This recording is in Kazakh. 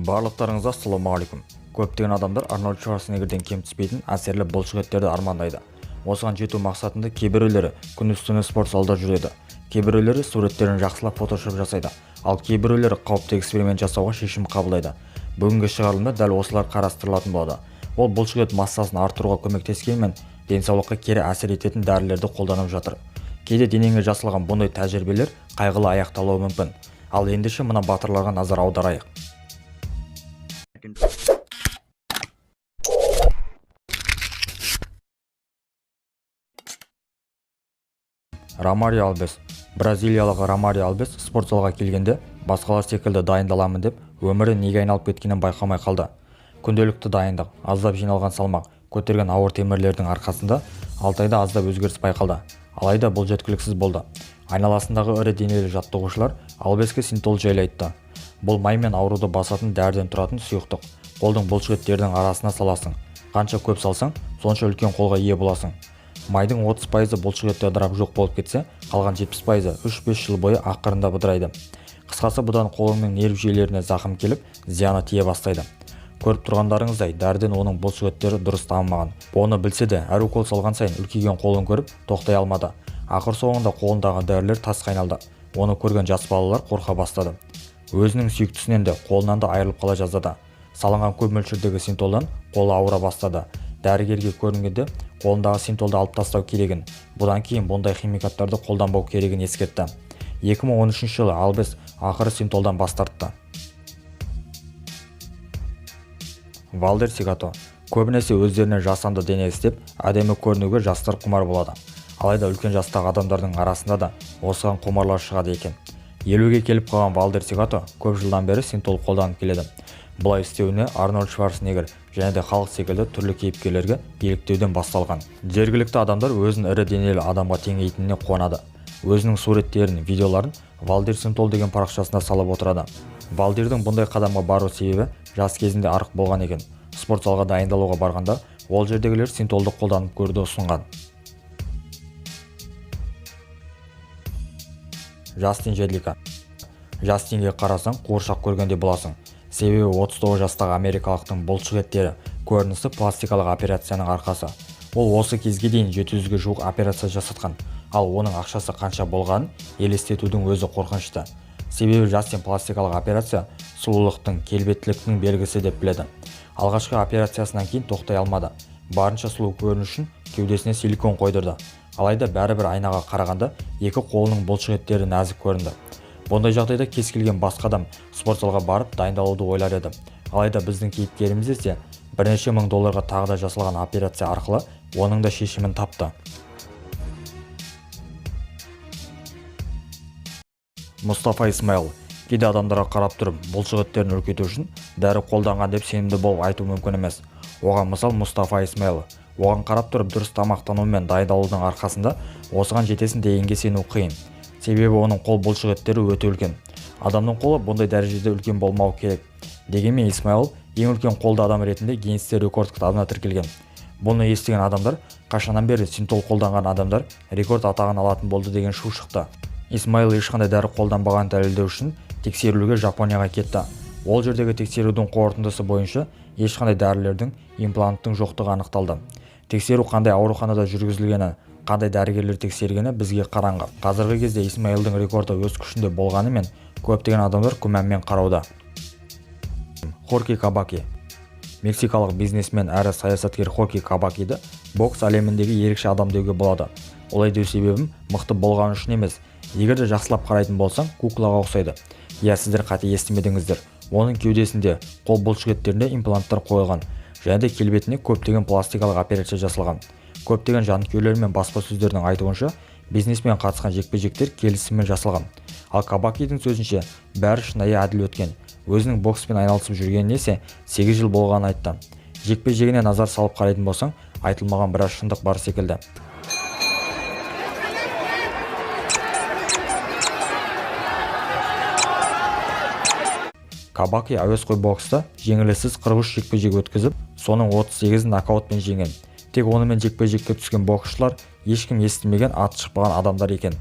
Барлықтарыңызға ассалаумағалейкум! Көптеген адамдар Арнольд Шварценеггерден кем түспейтін әсерлі бұлшықеттерді армандайды. Осыған жету мақсатында кейбіреулері күндіз-түні спорт залда жүреді, кейбіреулері суреттерін жақсылап фотошоп жасайды, ал кейбіреулері қауіпті эксперимент жасауға шешім қабылдайды. Бүгінгі шығарылымда дәл осылар қарастырылатын болады. Ол бұлшықет массасын арттыруға көмектескенімен, денсаулыққа кері әсер ететін дәрілерді қолданып жатыр. Кейде денеңе жасалған бұндай тәжірибелер қайғылы аяқталуы мүмкін. Ал ендеше мына батырларға назар аударайық. Ромарио Алвес. Бразилиялық Ромарио Алвес спорт залға келгенде басқалар секілді дайындаламын деп, өмірі неге айналып кеткенін байқамай қалды. Күнделікті дайындық, аздап жиналған салмақ, көтерген ауыр темірлердің арқасында 6 айда аздап өзгеріс байқалды. Алайда бұл жеткіліксіз болды. Айналасындағы ірі денелі жаттығушылар Алвеске синтол жайлы айтты. Бұл май мен ауруды басатын дәріден тұратын сұйықтық. Қолдың бұлшықеттерінің арасына саласың. Қанша көп салсаң, сонша үлкен қолға ие боласың. Майдың 30%-ы бұлшықетті ыдырап жоқ болып кетсе, қалған 70%-ы 3-5 жыл бойы ақырындап ыдырайды. Қысқасы, бұдан қолыңның нерв жүйелеріне зақым келіп, зияны тие бастайды. Көріп тұрғандарыңыздай, дәріден оның бұлшықеттері дұрыс дамымаған. Оны білсе де, әр укол салған сайын үлкейген қолын көріп, тоқтай алмады. Ақыр соңында қолындағы дәрілер тасқа айналды. Оны көрген жас балалар қорқа бастады. Өзінің сүйіктісінен де, қолынан да айырылып қала жаздады. Салынған көп мөлшердегі синтолдан қолы ауыра бастады. Дәрігерге көрінгенде қолындағы синтолды алып тастау керегін, бұдан кейін бұндай химикаттарды қолданбау керегін ескертті. 2013 жылы Алвес ақыры синтолдан бас тартты. Валдер Сигато. Көбінесе өздеріне жасанды дене істеп, әдемі көрінуге жастар құмар болады. Алайда үлкен жастағы адамдардың арасында да осыған құмарлар шығады екен. 50-ге келіп қалған Валдер Сигато көп жылдан бері синтол қолданып келеді. Бұлай істеуіне Арнольд Шварценеггер және де Халк секілді түрлі кейіпкерлерге еліктеуден басталған. Жергілікті адамдар өзін ірі денелі адамға теңейтініне қуанады. Өзінің суреттерін, видеоларын Валдер Синтол деген парақшасына салып отырады. Валдердің бұндай қадамға бару себебі жас кезінде арық болған екен. Спорт залға дайындалуға барғанда ол жердегілер синтолды қолданып көруді ұсынған. Джастин Жедлика. Джастинге қарасаң, қуыршақ көргендей боласың. Себебі 39 жастағы америкалықтың бұлшық еттері көрінісі пластикалық операцияның арқасы. Ол осы кезге дейін 700-ге жуық операция жасатқан. Ал оның ақшасы қанша болғанын елестетудің өзі қорқынышты. Себебі Джастин пластикалық операция сұлулықтың, келбеттіліктің белгісі деп біледі. Алғашқы операциясынан кейін тоқтай алмады. Барынша сұлу көріну үшін кеудесіне силикон қойдырды. Алайда бәрібір айнаға қарағанда екі қолының бұлшық еттері нәзік көрінді. Бұндай жағдайда кез келген басқа адам спорт залға барып дайындалуды ойлар еді. Алайда біздің кейіпкеріміз есе бірнеше мың долларға тағы да жасалған операция арқылы оның да шешімін тапты. Мұстафа Исмаил. Кейде адамдарға қарап тұрып, бұлшық еттерін үлкейту үшін дәрі қолданған деп сенімді болып айту мүмкін емес. Оған мысал Мұстафа Исмаил. Оған қарап тұрып, дұрыс тамақтану мен дайындалудың арқасында осыған жетесің дегенге сену қиын. Себебі оның қол бұлшық еттері өте үлкен. Адамның қолы бұндай дәрежеде үлкен болмауы керек. Дегенмен Исмаил ең үлкен қолды адам ретінде Гиннестер рекорд кітабына тіркелген. Бұны естіген адамдар қашаннан бері синтол қолданған адамдар рекорд атағын алатын болды деген шу шықты. Исмаил ешқандай дәрі қолданбағанын дәлелдеу үшін тексерілуге Жапонияға кетті. Ол жердегі тексерудің қорытындысы бойынша ешқандай дәрілердің, импланттың жоқтығы анықталды. Тексеру қандай ауруханада жүргізілгені, қандай дәрігерлер тексергені бізге қараңғы. Қазіргі кезде Исмаилдың рекорды өз күшінде болғанымен, көптеген адамдар күмәнмен қарауда. Хорхе Кабаки. Мексикалық бизнесмен әрі саясаткер Хорхе Кабакиді бокс әлеміндегі ерекше адам деуге болады. Олай деу себебім мықты болғаны үшін емес. Егер де жақсылап қарайтын болсаң, куклаға ұқсайды. Иә, сіздер қате естімедіңіздер. Оның кеудесінде, қол бұлшық еттерінде импланттар қойылған және де келбетіне көптеген пластикалық операция жасалған. Көптеген жанкүйерлер мен баспасөздердің айтуынша, бизнесмен қатысқан жекпе-жектер келісіммен жасалған. Ал Кабакидің сөзінше, бәрі шынайы әділ өткен. Өзінің бокспен айналысып жүргеніне есе 8 жыл болғанын айтты. Жекпе-жегіне назар салып қарайтын болсаң, айтылмаған біраз шындық бар секілді. Кабаки әуесқой бокста жеңіліссіз 43 жекпе-жек өткізіп, соның 38-ін нокаутпен жеңген. Тек онымен жекпе-жекке түскен боксшылар ешкім естімеген, аты шықпаған адамдар екен.